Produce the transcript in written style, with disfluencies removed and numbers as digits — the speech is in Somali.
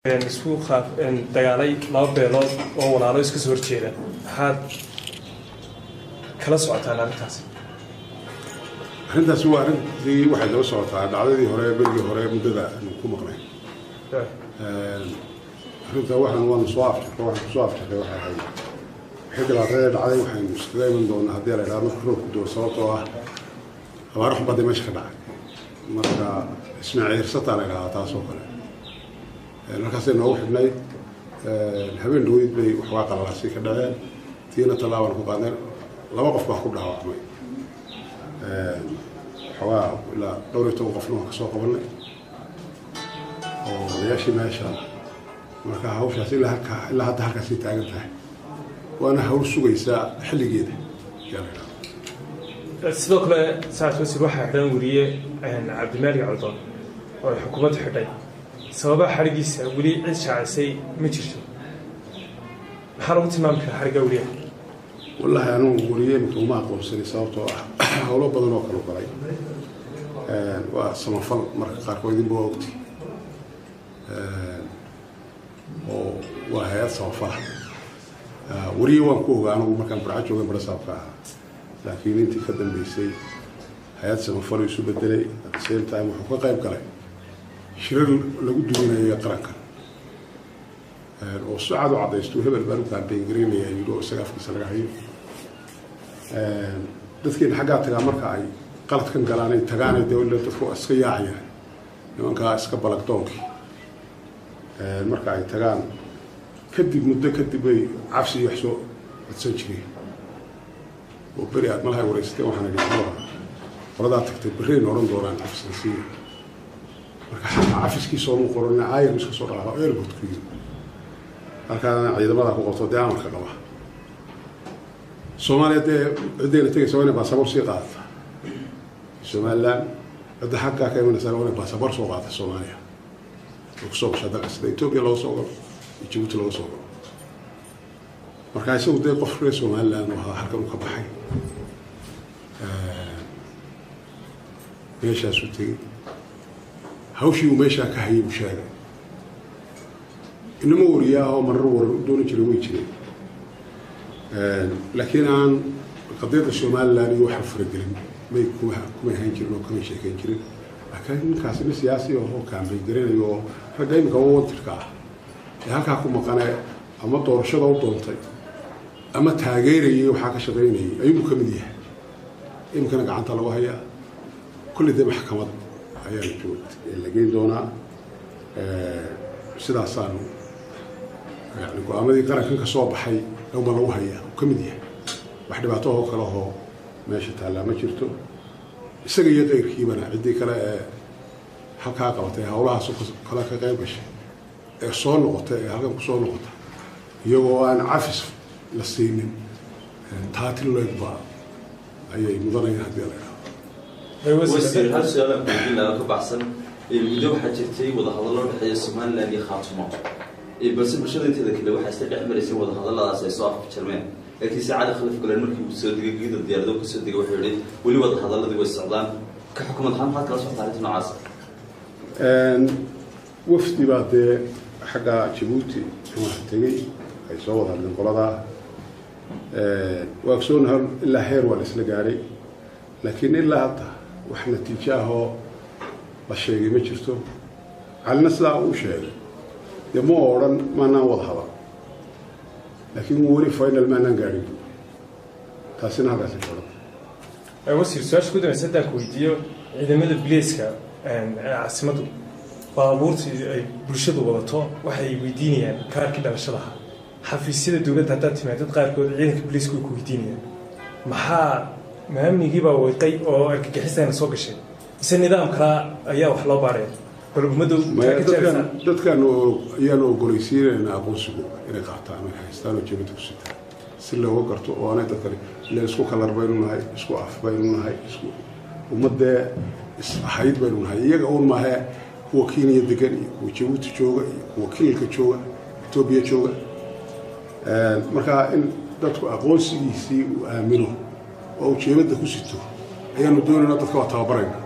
Isku dagaalay laba beelood oo walaalo iska soo horjeeda, maxaad kala socotaan arrintaasi? Arrintaasi waa arrintii waxay daba socotaa dhacdadii hore, berigii hore, muddada aanu ku maqnay arrinta. Waxaan waanu soo afjarray, waxaan kusoo afjarray waxay ahayd wixii dhibaatada dhacday. Waxaynu iskaga iman doonaa haddii la idhaha marka roobku doo, sababtoo ah abaar xun baday meesha ka dhacay. Marka ismaaciirsataa la idhahdaa taas oo kale. Halkaasay noogu xidhnayd. Habeen dhaweyd bay waxoogaa qalalaasi ka dhaceen, tiina tallaabaan ku qaadnay. Laba qof baa ku dhaawacmay, waxoogaa ilaa dhowr iyo toban qofna waan ka soo qabanay oo odayaashii meesha. Marka hawshaas ilaa halka ilaa hadda halkaasay taagan tahay, waana hawl sugaysaa xilligeeda yaa la idhaha. Sidoo kale saacad wasiir, waxaa xidhan weriye Cabdimaalig Coldoon oo ay xukuumaddu xidhay. Sababaha xadhigiisa weli cid shaacisay ma jirto. Maxaa lagu tilmaami karaa xadhigga weriyaha? Wallaahi anugu weriye imika uma aqoonsanay, sababtoo ah howlo badan oo kalu galay waa samafal. Marka qaarkood idinba waa ogti oo waa hay-ad samafala. Weriye waan ku ogaa anugu markaan Barca joogay barasaabka ahaa, laakiin intii ka dambeysay hay-ad samafal isu bedelay. At the same time wuxuu ka qayb galay shirar lagu duminaya qarankan oo si cad u caddaysto hebel baan u campaign garaynaya yidhi, oo isaga afkiisa laga hayo. Dadkeena xaggaa tagaa marka ay qaladkan galaan ay tagaanay dee dadku iska yaacayaan nimankaa iska balagdoonkii. Marka ay tagaan kadib, muddo kadib bay cabsi iyo wax soo codsan jireen. Oo beri aad malahay waraysateen waxaan idhi muxuu qoladaa tagtay berrayna odhan doonaan cafisna siiya. Marka xataa cafiskii sooma qoran, caayar iska soo dhaqaaqo airport ku yiri. Halkaana ciidamada ku qabto dee amarka qaba Soomaaliya dee ciddayna tegaysa waa inay baasaboor sii qaadata. Somaliland cidda xaggaa ka imanaysa waa inay baasaboor soo qaadata Soomaaliya oo kusoo gashaa dalka, sida Etoobiya looga soo galo iyo Jabuuti looga soo galo. Marka isagu dee qof reer Somaliland uu ahaa, halkan uu ka baxay, meeshaasuu tegey, hawshii uu meeshaa ka hayay buu sheegay. Inama wariyaahoo marar warar u dooni jiray way jireen, laakiin aan qadiyadda Somaliland iyo waxa faragelin may kumay hayn jirin oo kamay sheekeyn jirin. Laakiin ninkaasi nin siyaasi oo campaign garanayo oo ragga imika wantirka ah ee halkaa ku maqane ama doorashada u doontay ama taageerayay waxaa ka shaqaynayay ayuu ka mid yahay. Iminkana gacanta lagu hayaa, kulli dee maxkamad ayaa la joogta la geyn doonaa. Sidaasaanu yani go-aamadii qarankan ka soo baxay dhowba lagu hayaa uu ka mid yahay. Wax dhibaato oo kale oo meesha taallaa ma jirto. Isaga iyo keyrkiibana ciddii kale ee halkaa qabatay hawlahaas kale ka qayb gashay ee soo noqotay ee halkan kusoo noqota iyagoo aan cafis la siinin, taati leegba ayay mudanayaan haddii la idhaahdo. Wasiir, hal su-aalaan ku weydiin lahaa ka baxsan muddo. Waxaa jirtay wadahadallo dhexeeya Somaliland iyo Khaatumo, balse bulshada inteeda kale waxaa isla dhex maraysay wadahadalladaas ay soo afjarmeen. Laakiin se Cali Khalif Galeen markii uu soo degay geeda diyaarado kasoo degay wuxuu yihi weli wadahadalladii way socdaan. Ka xukumad ahaan maxaad kala socota arrinta noocaas? Wafdi baa dee xagga Jabuuti waxa tegey, ay soo wada hadleen qoladaa. Waa ogsoonaha ilaa heer waa la isla gaadhay, laakiin ilaa hadda wax natiijo ah oo la sheegay ma jirto. Calina sidaa uu sheegay dee ma odhan maanaan wada hadal, laakiin weli final maanaan gaadhin, taasina halkaasi ka odhan. Wasiir, su-aasha ku dambaysa haddaan ku weydiiyo, ciidamada bileyska ee caasimaddu baabuurtii ay bulshadu wadato waxay weydiinayaan kaarkii dhalashada ahaa. Xafiisyada dowladda haddaad timaadid qaarkood ciidanka biliisku way ku weydiinayaan. Maxaa maamnigiibaa weyqay oo argagixisayna soo gashay, mise nidaam kalaa ayaa wax loo baaraya? Bal ummadda maya dadkan dadkan ayaanu ogolaysiinayna aqoonsigooda inay qaataan ay haystaan oo jeebada ku sitaan si looga garto oo aanay dadkani ila isku kalar baynu nahay, isku af baynu nahay, isku ummadee is ahayd baynu nahay. Iyaga uun maahe, kuwa Kenya degan iyo kuwa Jabuuti jooga iyo kuwa Kililka jooga, Etoobiya jooga. Marka in dadku aqoonsigiisii uu aamino oo uu jeebada ku sito ayaanu doonayna. Dadka waa tababarayna.